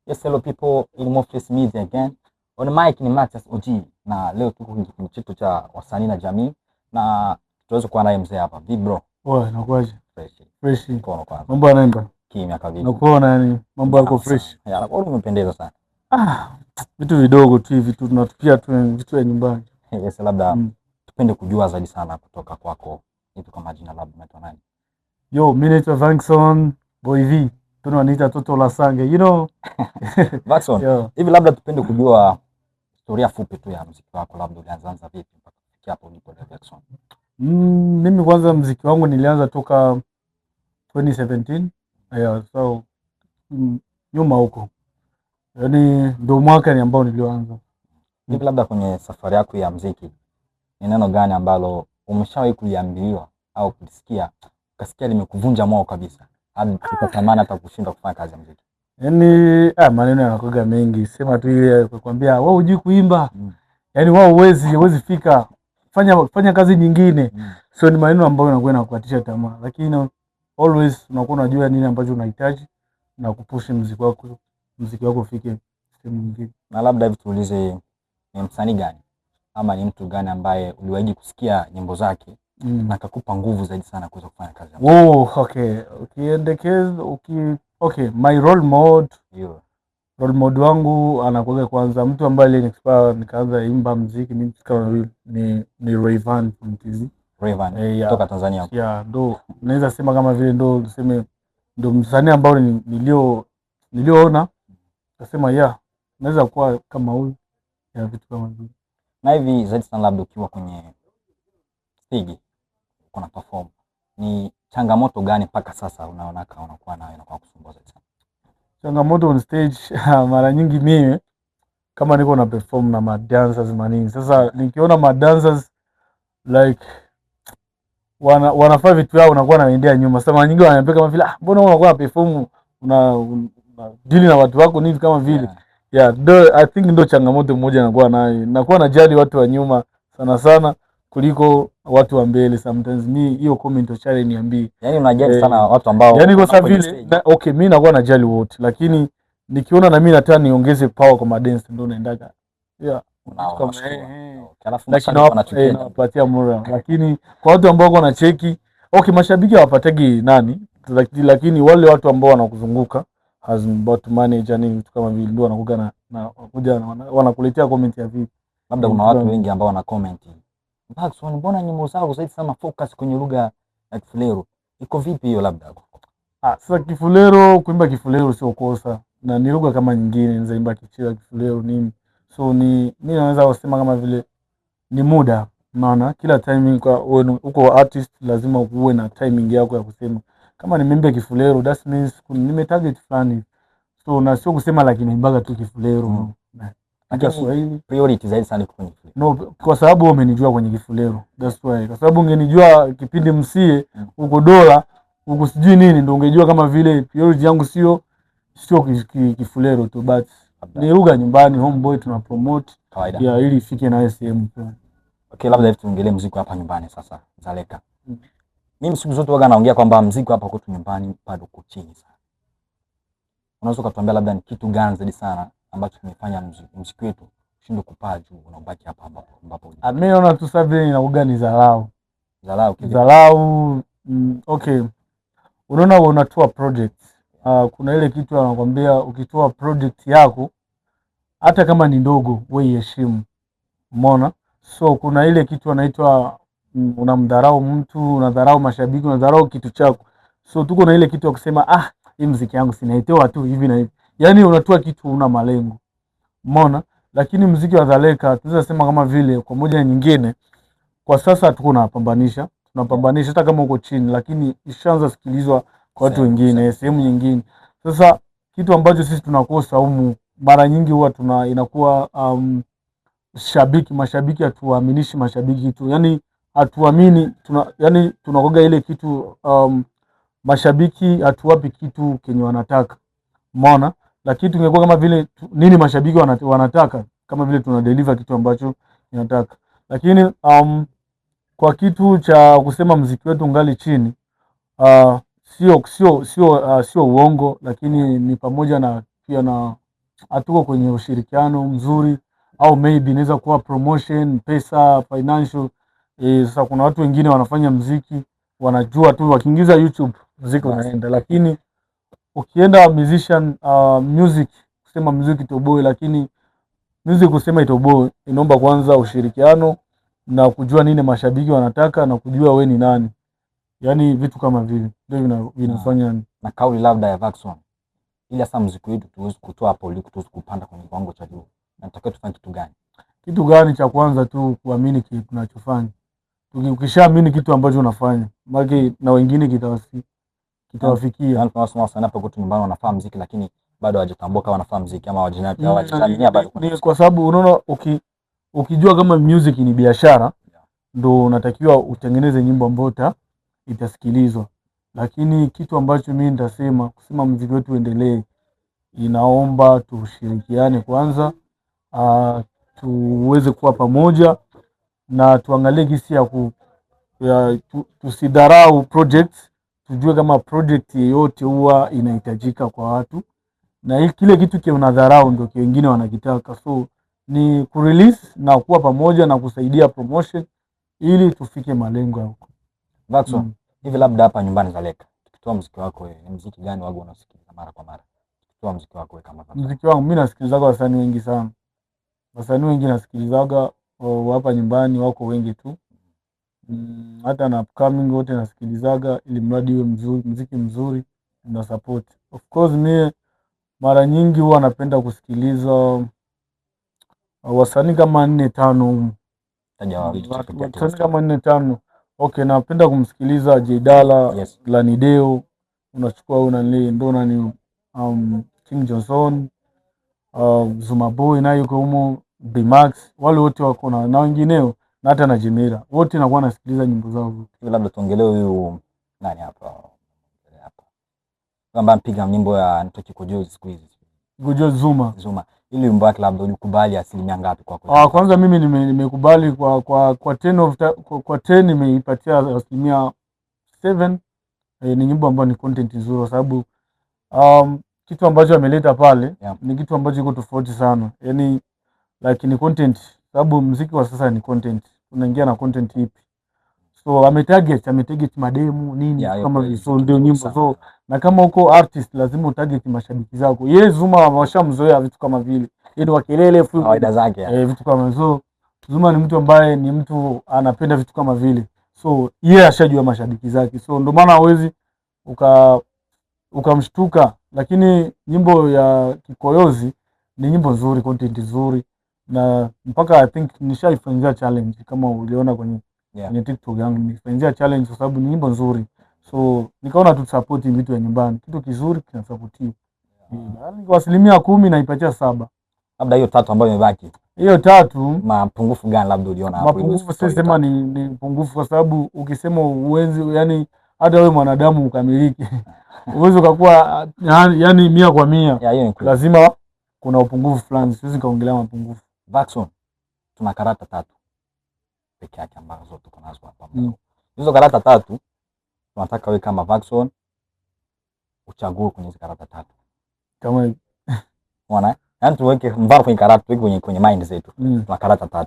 Yes, hello people in Mofles Media again. On mic ni Matias OG na leo tuko kwenye kipindi chetu cha wasanii na jamii na tuweze kuwa naye mzee hapa. Big bro. Oe, nakuaje? Fresh. Fresh. Mkono kwanza. Mambo yanaenda. Kimya kabisa. Nakuona yani mambo yako fresh. Ya, nakuona umependeza sana. Ah, vitu vidogo tu hivi tu tunatupia tu vitu ya nyumbani. Yes, labda tupende kujua zaidi sana kutoka kwako. Ipi kwa majina, labda unaitwa nani? Yo, mimi naitwa Vankson Boy V. Tunaniita Toto la Sange, you know. Vankson. Yeah. Hivi labda tupende kujua historia fupi tu ya muziki wako, labda ulianza vipi mpaka kufikia hapo ulipo leo, Vankson? Mimi kwanza muziki wangu nilianza toka 2017. Yeah, so nyuma huko. Yaani ndio mwaka ni ambao nilioanza. Hivi labda kwenye safari yako ya muziki ni neno gani ambalo umeshawahi kuliambiwa au kulisikia ukasikia limekuvunja moyo kabisa hadi ukatamani hata kushindwa kufanya kazi ya muziki? Yaani maneno yanakuwa mengi. Sema tu ile kukwambia wewe hujui kuimba. Yaani wewe huwezi fika. Fanya kazi nyingine. So ni maneno ambayo yanakuwa yanakukatisha tamaa. Lakini always unakuwa unajua nini ambacho unahitaji na kupush muziki wako ufike sehemu nyingine. Na labda hivi tuulize, ni msanii gani ama ni mtu gani ambaye uliwahi kusikia nyimbo zake na akakupa nguvu zaidi sana kuweza kufanya kazi ya muziki? Oh, okay. Ukiendekeza, okay, my role model. Yo. Role model wangu anakuwa kwanza mtu ambaye aliniinspire nikaanza imba muziki mimi kama vile ni Rayvanny from TZ. Rayvanny yeah. kutoka Tanzania. Yeah, ndo naweza sema kama vile ndo tuseme ndo msanii ambao nilioona nasema yeah, naweza kuwa kama huyu ya vitu kama vile. Na hivi zaidi sana labda ukiwa kwenye stage uko na perform, ni changamoto gani mpaka sasa unaona kama unakuwa nayo inakuwa kusumbua zaidi sana? Changamoto on stage mara nyingi mimi kama niko na perform na ma dancers manini. Sasa nikiona ma dancers like wanafanya vitu yao unakuwa naendea nyuma. Sasa mara nyingi wananiambia kama vile mbona wewe unakuwa perform una deal na watu wako nini kama vile. Yeah, ndo I think ndo changamoto moja nakuwa nayo. Nakuwa najali watu wa nyuma sana sana kuliko watu wa mbele sometimes. Mi hiyo comment ochale niambie. Yaani unajali sana watu ambao Yaani kwa sababu kwenye vile stage. na, okay, mimi nakuwa najali wote, lakini nikiona na mimi nataka niongeze power kwa madance ndo naendaga. Yeah. Kama, Unashukuru. Okay, alafu Lakini mashabiki wanachukia. nawapatia moral. Lakini kwa watu ambao wako wanacheki, okay, mashabiki hawapatagi nani, lakini wale watu ambao wanakuzunguka as about manager nini vitu kama vile ndio wanakuja na kuja wanakuletea comment ya vipi. Labda kuna watu wengi ambao wana comment, Vankson, mbona nyimbo zako zaidi sana focus kwenye lugha ya Kifuleru? Iko vipi hiyo labda? Sasa Kifuleru, kuimba Kifuleru sio kosa, na ni lugha kama nyingine, naweza imba Kichewa, Kifuleru nini. So ni mimi naweza kusema kama vile ni muda, unaona kila timing kwa wewe uko artist lazima uwe na timing yako ya kusema. Kama nimeimba Kifuleru that means nime target fulani. So na sio kusema lakini naimbaga tu Kifuleru. Na Lakini Kiswahili priority zaidi sana iko kwenye Kifuleru. No, kwa sababu wewe umenijua kwenye Kifuleru. That's why. Kwa sababu ungenijua kipindi msie uko dola uko sijui nini ndio ungejua kama vile priority yangu sio Kifuleru tu, but Labda. ni lugha nyumbani, homeboy tuna promote Kawaida. yeah, ili ifike na sehemu fulani. Okay, labda hivi tuongelee muziki hapa nyumbani sasa, Dzaleka. Mimi siku zote huwaga naongea kwamba muziki hapa kwetu nyumbani bado uko chini sana. Unaweza ukatuambia labda ni kitu gani zaidi sana ambacho kimefanya muziki wetu ushindwe kupaa juu na ubaki hapa ambapo ulipo? Mimi naona tu sasa vile inakuwa ni dharau. Dharau kivipi? Dharau, okay. Unaona wewe unatoa project. Kuna ile kitu anakuambia ukitoa project yako hata kama ni ndogo wewe iheshimu. Umeona? So kuna ile kitu anaitwa unamdharau mtu, unadharau mashabiki, unadharau kitu chako. So tuko na ile kitu ya kusema hii muziki yangu sinaitoa tu hivi na hivi. Yaani unatoa kitu una malengo. Umeona? Lakini muziki wa Dzaleka tunaweza sema kama vile kwa moja nyingine kwa sasa tuko tunapambanisha, tunapambanisha hata kama uko chini lakini ishaanza sikilizwa kwa watu wengine, sehemu nyingine. Sasa kitu ambacho sisi tunakosa humu mara nyingi huwa tuna inakuwa shabiki, mashabiki hatuaminishi mashabiki tu. Yaani hatuamini tuna, yani tunakoga ile kitu mashabiki hatuwapi kitu kenye wanataka. Umeona? Lakini tungekuwa kama vile nini mashabiki wanataka, kama vile tuna deliver kitu ambacho inataka. Lakini kwa kitu cha kusema muziki wetu ungali chini, sio uongo, lakini ni pamoja na pia na hatuko kwenye ushirikiano mzuri, au maybe inaweza kuwa promotion, pesa, financial. Sasa kuna watu wengine wanafanya mziki wanajua tu wakiingiza YouTube mziki unaenda, lakini ukienda musician music kusema muziki itoboe, lakini music kusema itoboe inaomba kwanza ushirikiano na kujua nini mashabiki wanataka na kujua we ni nani, yaani vitu kama vile ndio vinafanya. Na kauli labda ya Vaxon, ili hasa muziki wetu tuweze kutoa hapo uliko, tuweze kupanda kwenye kiwango cha juu, na tutakiwa tufanye kitu gani? Kitu gani cha kwanza tu kuamini kile tunachofanya. Ukishaamini kitu ambacho unafanya, maki na wengine kitawafikia. Yaani tunasema wasanii hapa kwetu nyumbani wanafaa muziki, lakini bado hawajatambua kama wanafaa muziki ama hawajitaminia bado. Ni kwa sababu unaona ukijua kama music ni biashara, ndo unatakiwa utengeneze nyimbo ambayo itasikilizwa. Lakini kitu ambacho mimi nitasema kusema muziki wetu uendelee, inaomba tushirikiane kwanza, tuweze kuwa pamoja na tuangalie jinsi ya tusidharau projects, tujue kama project yeyote huwa inahitajika kwa watu, na kile kitu kia unadharau ndio wengine wanakitaka. So ni kurelease na kuwa pamoja na kusaidia promotion ili tufike malengo ya huko. Vaxon, hivi labda hapa nyumbani Dzaleka, tukitoa muziki wako wewe, ni muziki gani wago unasikiliza mara kwa mara? Tukitoa muziki wako wewe kama Vaxon. Muziki wangu mimi nasikilizaga wasanii wengi sana. Wasanii wengi nasikilizaga hapa nyumbani wako wengi tu. Hata na upcoming wote nasikilizaga, ili mradi iwe mzuri, muziki mzuri na support. Of course mimi mara nyingi huwa napenda kusikiliza wasanii kama 4 5. Taja wawili tu peke yake. Wasanii kama 4 5. Okay, napenda kumsikiliza J Dala, Lanideo, unachukua huyu nani ndo nani, King Johnson, Zuma Boy naye yuko humo, B-Max, wale wote wako na wengineo, na hata na Jemira. Wote nakuwa nasikiliza nyimbo zao. Hivi labda tuongelee huyu nani hapa? Hapa. Kwamba mpiga nyimbo ya Nitoki Kikojozi siku hizi. Kikojozi Zuma. Zuma. Ili wimbo wake labda ulikubali asilimia ngapi kwako? Kwanza mimi nimekubali kwa 10 of kwa 10 nimeipatia asilimia 7. Ni nyimbo ambayo ni content nzuri kwa sababu kitu ambacho ameleta pale ni kitu ambacho kiko tofauti sana. Yaani like ni content, sababu muziki wa sasa ni content. Unaingia na content ipi? So ametarget mademu nini kama vile. So ndio nyimbo. So na kama uko artist lazima utarget mashabiki zako. Yeye Zuma washamzoea vitu kama vile. Yeye ni wa kelele fu kawaida zake. Vitu kama hizo. Zuma ni mtu ambaye ni mtu anapenda vitu kama vile. So yeye ashajua mashabiki zake. So ndio maana hawezi ukamshtuka. Lakini nyimbo ya Kikoyozi ni nyimbo nzuri, content nzuri, na mpaka I think nishaifanyia challenge kama uliona kwenye kwenye TikTok yangu nilifanyia challenge kwa sababu ni nyimbo nzuri. So nikaona tu support vitu ya nyumbani, kitu kizuri kinasupportiwa. Kwa 10% naipatia 7. Labda hiyo 3 ambayo imebaki. Hiyo 3 mapungufu gani labda uliona hapo? Mapungufu sisi sema ni pungufu kwa sababu ukisema uwenzi, yani hata wewe mwanadamu ukamiliki. Uwezo ukakuwa yani 100%. Hiyo ni kweli. Lazima kuna upungufu fulani, siwezi kaongelea mapungufu. Vaxon, tuna karata 3 peke yake ambazo tuko nazo hapa. Hizo karata 3 tunataka wewe kama Vaxon uchague kwenye hizo karata 3. Kama unaona? Yaani tuweke mfano kwenye karata, tuweke kwenye mind zetu. Tuna karata 3.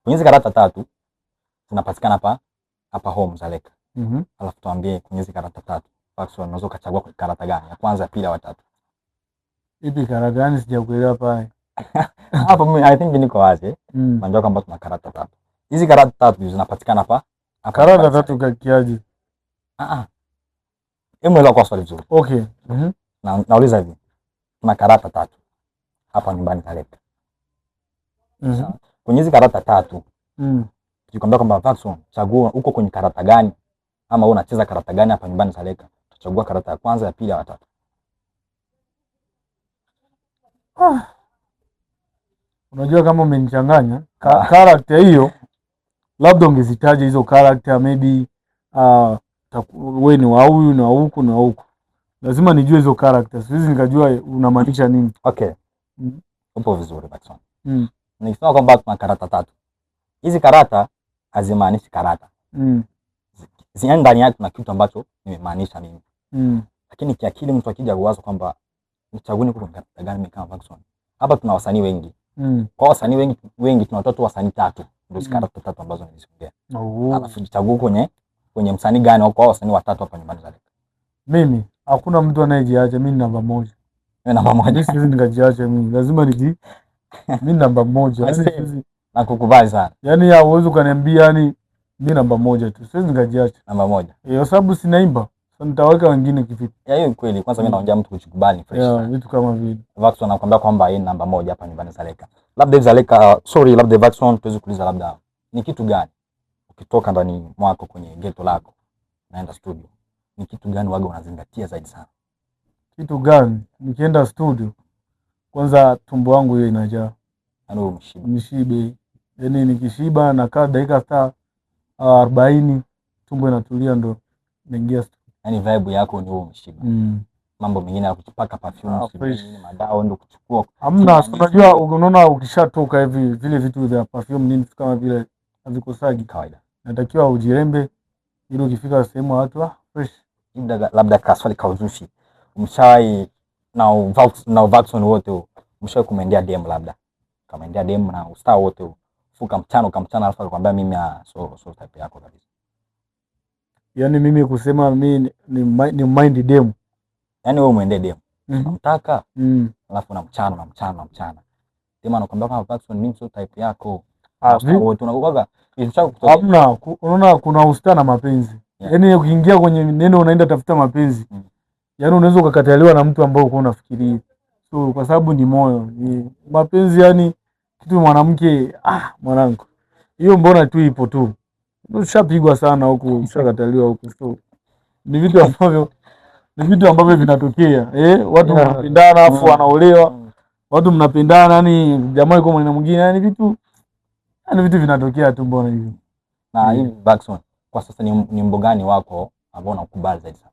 Kwenye hizo karata 3 zinapatikana hapa home Dzaleka. Alafu tuambie kwenye hizo karata 3 Vaxon unaweza ukachagua karata gani? Ya kwanza, ya pili, ya tatu. Ipi karata gani? Sijakuelewa pale. Hapo mimi I think niko wazi. Najua kwamba tuna karata 3. Hizi karata 3 zinapatikana hapa. Karata 3 kakiaje? Hebu elewa kwa swali vizuri. Okay. Na nauliza hivi. Tuna karata 3 hapa nyumbani Dzaleka. Kwenye hizi karata 3. Tukikwambia kwamba Vaxon, chagua uko kwenye karata gani ama wewe unacheza karata gani hapa nyumbani Dzaleka, tutachagua karata ya kwanza, ya pili, ya tatu. Unajua kama umenichanganya character hiyo, labda ungezitaja hizo character maybe, wewe ni wa huyu na huku na huku. Lazima nijue hizo character. Siwezi nikajua unamaanisha nini. Okay. Upo vizuri Vaxon. Nikisema kwamba tuna karata 3. Hizi karata hazimaanishi karata. Zina ndani yake kuna kitu ambacho nimemaanisha mimi. Lakini kiakili mtu akija kuwaza kwamba Nichague kwa character gani mimi kama Vaxon? Hapa tuna wasanii wengi. Kwa wasanii wengi wengi tuna watoto wasanii tatu. Ndio character tatu ambazo niliziongea. Oh. Alafu jichague kwenye msanii gani au kwa wasanii watatu hapa nyumbani Dzaleka. Mimi hakuna mtu anayejiacha, mimi ni namba moja. Wewe namba Mimi moja. siwezi nikajiacha mimi, lazima mimi namba moja. I Yaani see. Nakukubali sana. Yaani hauwezi ukaniambia yani mimi namba moja tu. Siwezi nikajiacha. Namba moja. Eh, kwa sababu sinaimba. Sasa nitaweka wengine kivipi? Ya hiyo ni kweli. Kwanza mimi naongea mtu kujikubali ni fresh Yeah, sana. vitu kama vile. Vaxon anakuambia kwamba yeye ni namba moja hapa nyumbani Dzaleka. Labda Dzaleka, sorry, labda Vaxon tuweze kuuliza labda ni kitu gani ukitoka ndani mwako kwenye ghetto lako naenda studio, ni kitu gani waga unazingatia zaidi sana? Kitu gani? Nikienda studio kwanza tumbo wangu hiyo inajaa. Yaani wewe umeshiba. Nishibe. Yaani nikishiba nakaa dakika hata 40 tumbo inatulia ndo naingia studio. Yaani vibe yako ni wewe umeshiba. Mambo mengine ya kujipaka perfume, sijui Fresh. nini, madawa ndo kuchukua. Hamna, si unajua unaona ukishatoka hivi vile vitu vya perfume nini kama vile havikosagi. Kawaida. Natakiwa ujirembe ili ukifika sehemu watu fresh. Labda kaswali kauzushi. Umeshawahi na Vaxon wote huo. Umeshawahi kumwendea DM labda. Kamwendea DM na ustar wote huo. Fuka mchana ukamchana alafu akakwambia mimi so type yako kabisa. Yaani mimi kusema mimi ni mind DM. Yaani wewe muendee DM. Unamtaka alafu unamchana unamchana unamchana. Dem anakuambia kama Vaxon mimi sio type yako. Ustar wote unakuwaga ilisha kutokea. Hamna, unaona kuna ustar na mapenzi. Yaani ukiingia kwenye neno unaenda tafuta mapenzi. Yaani unaweza ukakataliwa na mtu ambaye ulikuwa unafikiria. So kwa sababu ni moyo, ni mapenzi yani kitu mwanamke, mwanangu. Hiyo mbona tu ipo tu. Ushapigwa sana huku, ushakataliwa huku. So ni vitu ambavyo vinatokea. Watu mnapendana afu wanaolewa. Watu mnapendana yani jamaa yuko mwana mwingine yani vitu vinatokea tu mbona hivyo. Na hivi Vaxon kwa sasa ni wimbo gani wako ambao unakubali zaidi sana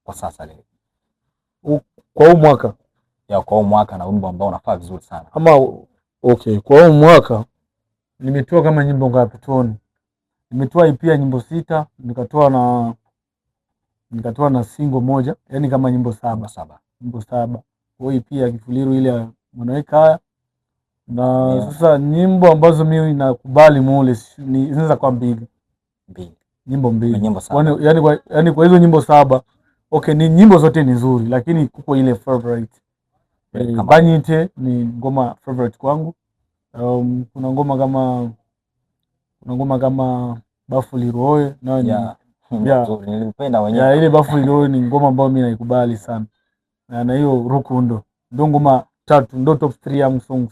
kwa sasa leo? Kwa huu mwaka? Ya kwa huu mwaka na wimbo ambao unafaa vizuri sana. Ama okay, kwa huu mwaka nimetoa kama nyimbo ngapi tuone. Nimetoa EP ya nyimbo 6, nikatoa na single moja, yani kama nyimbo 7. Nyimbo 7. Nyimbo 7. Kwa hiyo EP ya Kifuliru ile ya Mwanaweka haya. Na sasa nyimbo ambazo mimi nakubali mule ni zinaweza kuwa mbili. Mbili. Nyimbo mbili. Ni nyimbo 7. Kwani, yani kwa hizo nyimbo 7, okay, ni nyimbo zote ni nzuri lakini kuko ile favorite. Kama Banyite ni ngoma favorite kwangu. Kuna ngoma kama Bafu Liroe nayo ni Nzuri, nilipenda wenyewe. Yeah, ile Bafu Liroe ni ngoma ambayo mimi naikubali sana. Na hiyo Rukundo ndio ngoma 3, ndio top 3 yangu songs.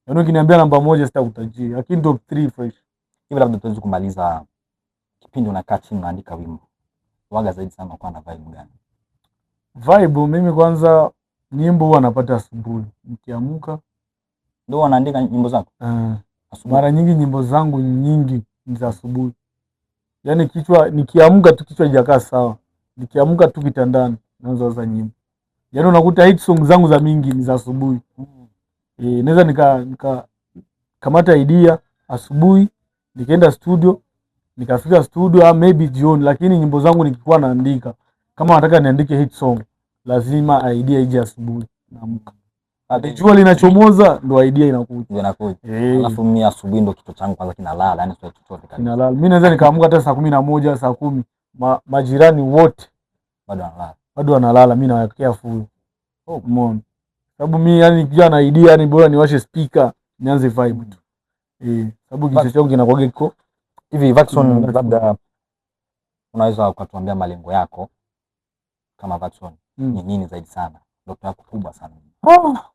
Yaani ukiniambia namba 1 sitakutajia, lakini top 3 fresh. Hivi labda tuweze kumaliza kipindi unakaa chini unaandika wimbo. Waga zaidi sana unakuwa na vibe gani? Vibe mimi kwanza nyimbo huwa napata asubuhi nikiamka. Ndio unaandika nyimbo zako? Asubuhi. Mara nyingi nyimbo zangu nyingi ni za asubuhi. Yaani kichwa nikiamka tu kichwa hakijakaa sawa. Nikiamka tu kitandani naanza za nyimbo. Yaani unakuta hit song zangu za mingi ni za asubuhi. Naweza nika kamata idea asubuhi nikaenda studio, nikafika studio au maybe jioni, lakini nyimbo zangu nikikuwa naandika kama nataka niandike hit song lazima idea ije asubuhi naamka. Jua linachomoza ndo idea inakuja. Ndio inakuja. Alafu mimi asubuhi ndo kichwa changu kwanza kinalala, yani sio chochote kabisa. Kinalala. Mimi naweza nikaamka hata saa 11, saa 10, majirani wote bado wanalala. Bado wanalala, mimi nawekea full. Umeona? Sababu mimi yani nikija na idea yani bora niwashe speaker nianze vibe tu. Sababu kichwa changu kinakuwa kiko hivi. Vaxon, labda unaweza ukatuambia malengo yako kama Vaxon ni nini zaidi sana? Ndoto yako kubwa sana.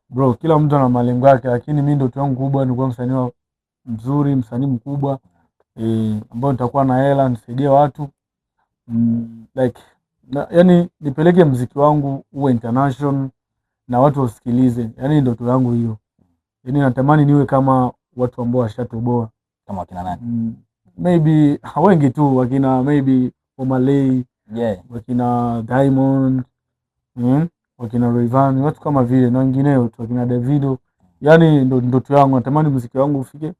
Bro, kila mtu ana malengo yake, lakini mimi ndoto yangu kubwa ni kuwa msanii mzuri, msanii mkubwa, ambao nitakuwa na hela nisaidie watu. Like na, yani nipeleke mziki wangu uwe international na watu wasikilize. Yani ndoto yangu hiyo. Yani natamani niwe kama watu ambao washatoboa. Kama wakina nani? Maybe wengi tu, wakina maybe Omah Lay, wakina Diamond, wakina Rayvanny, watu kama vile na wengineo tu, wakina Davido. Yani ndoto yangu, natamani muziki wangu ufike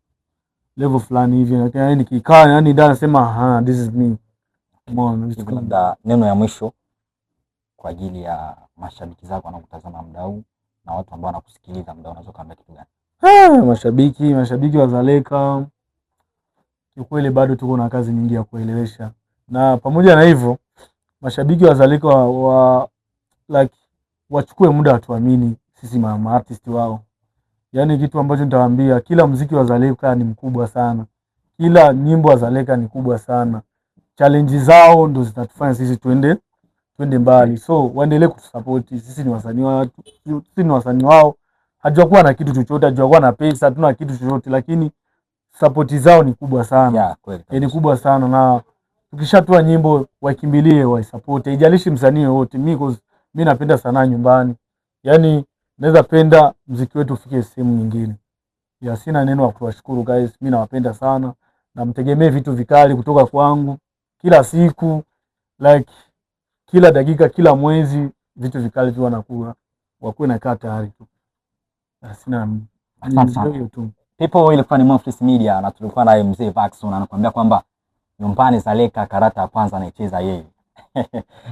level fulani hivi. Lakini yani nikikaa yani ndio nasema ha, this is me. Umeona, vitu Hivi kama labda neno ya mwisho kwa ajili ya mashabiki zako wanaokutazama muda huu na watu ambao wanakusikiliza muda, unaweza kuambia kitu gani? Ah, mashabiki wa Dzaleka, kiukweli bado tuko na kazi nyingi ya kuelewesha, na pamoja na hivyo mashabiki wa Dzaleka wa like wachukue muda watuamini sisi ma artist wao. Yaani kitu ambacho nitawaambia, kila mziki wa Dzaleka ni mkubwa sana, kila nyimbo wa Dzaleka ni kubwa sana. Challenge zao ndo zitatufanya sisi twende mbali, so waendelee kutusupport. Sisi ni wasanii wa, sisi ni wasanii wao, hatujakuwa na kitu chochote, hatujakuwa na pesa, hatuna kitu chochote, lakini support zao ni kubwa sana. Yeah, kweli Ni kabisa. kubwa sana, na tukishatoa nyimbo wakimbilie waisupport, haijalishi msanii yoyote. Mi cause mi napenda sanaa nyumbani, yaani naweza penda mziki wetu ufike sehemu nyingine. Ya, sina neno la kuwashukuru guys, mi nawapenda sana na mtegemee vitu vikali kutoka kwangu kila siku, like kila dakika, kila mwezi vitu vikali tu wanakuwa wakuwe nakaa tayari tu. Ya, sina Asante sana. hiyo tu. People, ilikuwa ni Monfils Media na tulikuwa naye mzee Vaxon anakuambia kwamba nyumbani Dzaleka karata ya kwanza anaicheza yeye.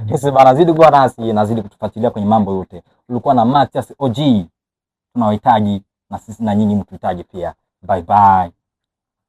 Yes bana, zidi kuwa nasi nazidi kutufuatilia kwenye mambo yote. Ulikuwa na Matias OG, tunawahitaji na sisi na nyinyi mtuhitaji pia. Bye bye.